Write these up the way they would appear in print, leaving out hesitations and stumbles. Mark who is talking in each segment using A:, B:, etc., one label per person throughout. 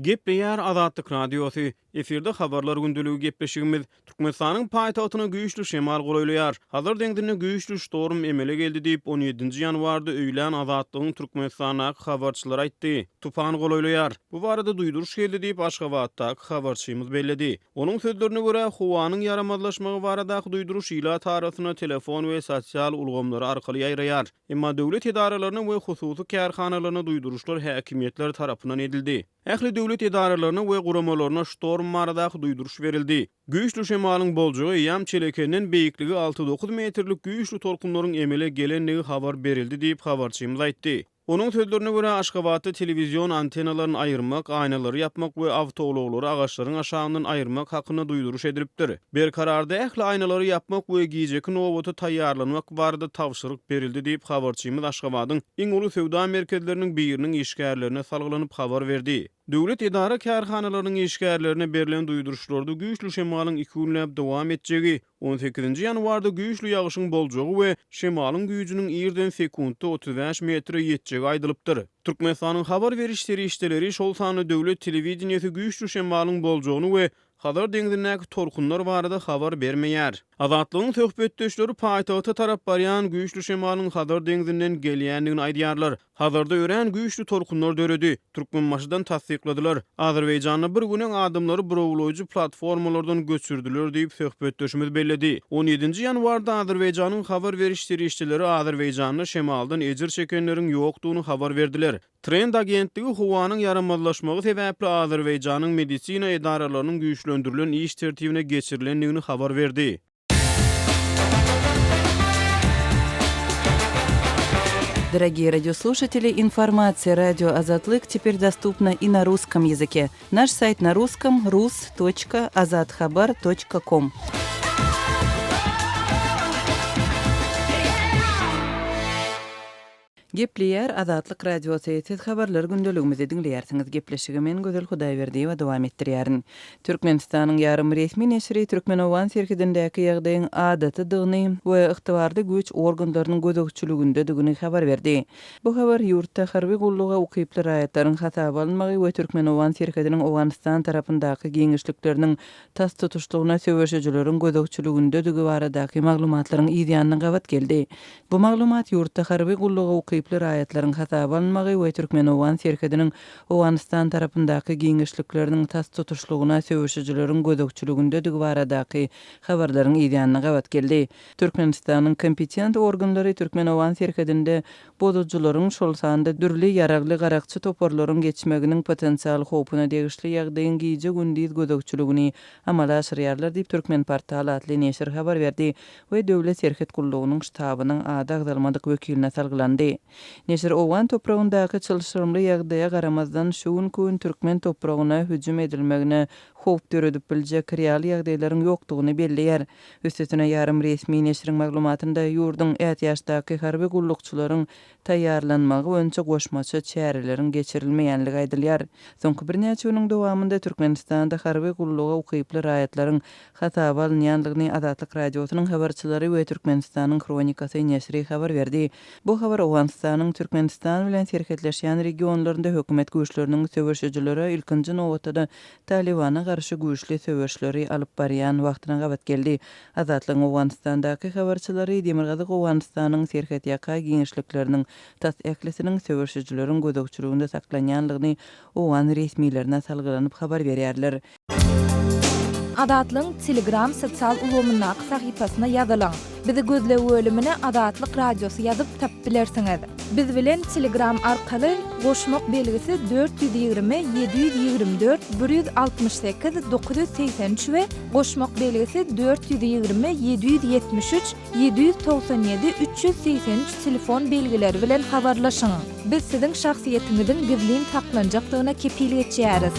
A: Gepleýär Azatlyk Radiosy, Efirde Habarlar gündeligi gepleşigimiz. Türkmenistanyň paýtagtyna güýçli şemal golaýlaýar. Hazar deňzinde güýçli ştorm emele geldi diýip, on ýedinji ýanwarda öýlän Azatlygyň Türkmenistandaky habarçylary aýtdy. Tupan golaýlaýar. Bu barada duýduryş geldi diýip, Aşgabatdaky habarçymyz belledi. Onuň sözlerine görä, howanyň ýaramazlaşmagy baradaky duýduryş ilat arasynda telefon we sosial ulgamlary arkaly ýaýraýar. Emma döwlet edaralaryna we hususy kärhanalaryna duýduryşlar häkimiýetler tarapyndan edildi. Ähli döwlet edaralaryna we guramalaryna ştorm baradaky duýduryş berildi. Güýçli şemalyň boljagy eýýäm Çelekenden beýikligi alty-dokuz metrlik güýçli tolkunlaryň emele gelendigi habar berildi diýip, habarçymyz aýtdy. Onuň sözlerine görä, Aşgabatda telewizion antennalaryny aýyrmak, aýnalary ýapmak we awtoulaglary agaçlaryň aşagyndan aýyrmak hakynda duýduryş edilipdir. Berkararda ähli aýnalary ýapmak we gijeki nobata taýýarlanmak barada tabşyryk berildi diýip, habarçymyz Aşgabadyň iň uly söwda merkezleriniň biriniň işgärlerine salgylanyp habar berdi. Döwlet edara-kärhanalarynyň işgärlerine berlen duýduryşlarda güýçli şemalyň iki günläp dowam etjegi, On sekizinji ýanwarda güýçli ýagyşyň boljagy we şemalyň güýjüniň irden sekuntda 35 metre ýetjegi aýdylypdyr. Türkmenistanyň habar beriş serişdeleri, şol sanda döwlet telewideniýesi güýçli şemalyň boljagyny we Hazar deňzindäki tolkunlar barada habar bermeýär. Azatlygyň söhbetdeşleri paýtagta tarap barýan güýçli şemalyň Hazar deňzinden gelýändigini aýdýarlar. Hazarda örän güýçli tolkunlar döredi. Türkmenbaşydan tassykladylar. Azerbaýjanda bir gün öň adamlary burawlaýjy platformalardan göçürdiler diýip, söhbetdeşimiz belledi. On ýedinji ýanwarda Azerbaýjanyň habar beriş serişdeleri Azerbaýjanda şemaldan ejir çekenleriň ýokdugyny habar berdiler. Trend agentligi howanyň ýaramazlaşmagy sebäpli Azerbaýjanyň medisina edaralarynyň güýçlendirilen iş tertibine geçirilendigini habar berdi.
B: Дорогие радиослушатели, информация радио Азатлык теперь доступна и на русском языке. Наш сайт на русском rus.azathabar.com. Gepleýär Azatlyk Radiosy, Siz Habarlar gündeligimizi diňleýärsiňiz. Gepleşigi men Gözel Hudaýberdiýewa dowam etdirýärin. Türkmenistanyň ýarym resmi neşiri türkmen-owgan serhedindäki ýagdaýyň adatydygyny we ygtybarly güýç organlarynyň gözegçiligindedigini habar berdi. Bu habar ýurtda harby gulluga ukyply raýatlaryň hasaba alynmagy we türkmen-owgan serhediniň Owganystan tarapyndaky giňişlikleriniň tas tutuşlygyna söweşijileriň gözegçiligindedigi baradaky maglumatlaryň yzýanyna gabat geldi. Bu maglumat ýurtda harby gulluga ukyply raýatlaryň hasaba alynmagy we türkmen-owgan serhediniň Owganystan tarapyndaky giňişlikleriniň tas tutuşlygyna söweşijileriň gözegçiligindedigi baradaky habarlaryň yzýanyna gabat geldi. Türkmenistanyň kompetent organlary türkmen-owgan serhedinde bozujylaryň, şol sanda dürli ýaragly garakçy toparlaryň geçmeginiň potensial howpuna degişli ýagdaýyň gije-gündiz gözegçiligini amala aşyrýarlar diýip, Türkmenportal atly neşir habar berdi we Döwlet serhet gullugynyň ştabynyň ady agzalmadyk wekiline salgylandy. Neşir owgan topragyndaky çylşyrymly ýagdaýa garamazdan, şu günki gün türkmen topragyna hüjüm edilmegine howp döredip biljek real ýagdaýlaryň ýokdugyny belleýär. Üstesine, ýarym resmi neşiriň maglumatynda ýurduň ätiýaçdaky harby gullukçylaryň taýýarlanmagy boýunça goşmaça çäreleriň geçirilmeýänligi aýdylýar. Soňky birnäçe günüň dowamynda Türkmenistanda harby gulluga ukyply raýatlaryň hasaba alynýandygyny Azatlyk Radiosynyň habarçylary we Türkmenistanyň Hronikasy neşiri habar berdi. Bu habar Owganystanyň Türkmenistan bilen serhetleşýän regionlarynda hökümet güýçleriniň söweşijilere, ilkinji nobatda-da Talybana garşy güýçli söweşleri alyp barýan wagtyna gabat geldi. Azatlygyň Owganystandaky habarçylary Demirgazyk Owganystanyň serhetýaka giňişlikleriniň tas ählisiniň söweşijileriň gözegçiliginde saklanýandygyny owgan resmilerine salgylanyp habar berýärler.
C: Azatlygyň Telegram sosial ulgamyndaky sahypasyna ýazylyň. Bizi gözleg bölümine Azatlyk Radiosy ýazyp tapyp bilersiňiz. Biz bilen Telegram arkaly goşmak belgisi 420 724 168 983 we goşmak belgisi 420 773 797 383 telefon belgileri bilen habarlaşyň. Biz siziň şahsyýetiňiziň gizlin saklanjakdygyna kepil geçýäris.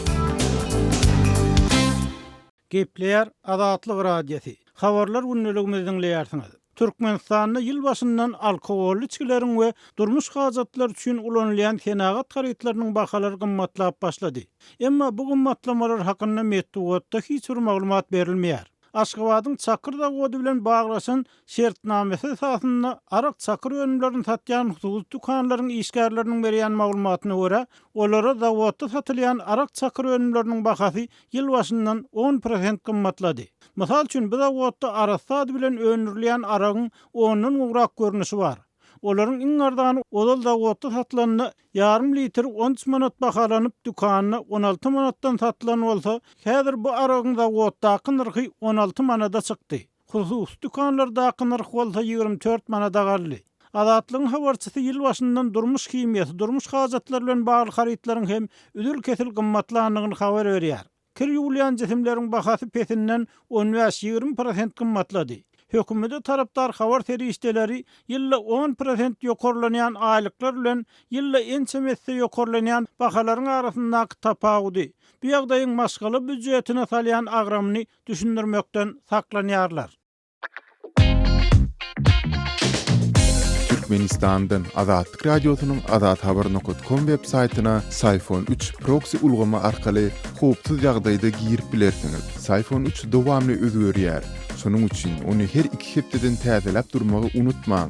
D: Gepleýär Azatlyk Radiosy. Habarlar gündeligimizi diňleýärsiňiz. Türkmenistanda ýyl başyndan alkogolly içgileriň we durmuş hajatlary üçin ulanylýan senagat harytlarynyň bahalary gymmatlap başlady. Emma bu gymmatlamalar hakynda metbugatda hiç bir maglumat berilmeýär. Aşgabadyň çakyr zawody bilen baglaşan şertnamasy esasynda arak-çakyr önümlerini satýan hususy dükanlaryň işgärleriniň berýän maglumatyna görä, olara zawodda satylýan arak-çakyr önümleriniň bahasy ýyl başyndan on prosent gymmatlady. Mysal üçin, bu zawodda arassa ady bilen öndürilýän aragyň ondan gowrak görnüşi bar. Olaryň iň arzany ozal zawodda satylanda ýarym litr on üç manat bahalanyp, dükanda 16 manatdan satylan bolsa, häzir bu aragyň zawoddaky nyrhy 16 manada çykdy. Hususy dükanlardaky nyrh bolsa 24 manada galdy. Azatlygyň habarçysy ýyl başyndan durmuş himiýasy, durmuş hajatlary bilen bagly harytlaryň hem üzül-kesil gymmatlandygyny habar berýär. Kir ýuwulýan jisimleriň bahasy pesinden on bäş-ýigrimi prosent gymmatlady. Hökümete tarapdar habar serişdeleri ýylda on prosent ýokarlanýan aýlyklar bilen ýylda ençeme esse ýokarlanýan bahalaryň arasyndaky tapawudy, bu ýagdaýyň maşgala býujetine salýan agramyny düşündirmekden saklanýarlar.
E: Türkmenistandan Azatlyk Radiosynyň azathabar nokat kom web saýtyna Syfon üç proksi ulgamy arkaly howpsuz ýagdaýda girip bilersiňiz. Syfon üç dowamly özgerýär. Şonuň üçin ony her iki hepdeden täzeläp durmagy unutmaň.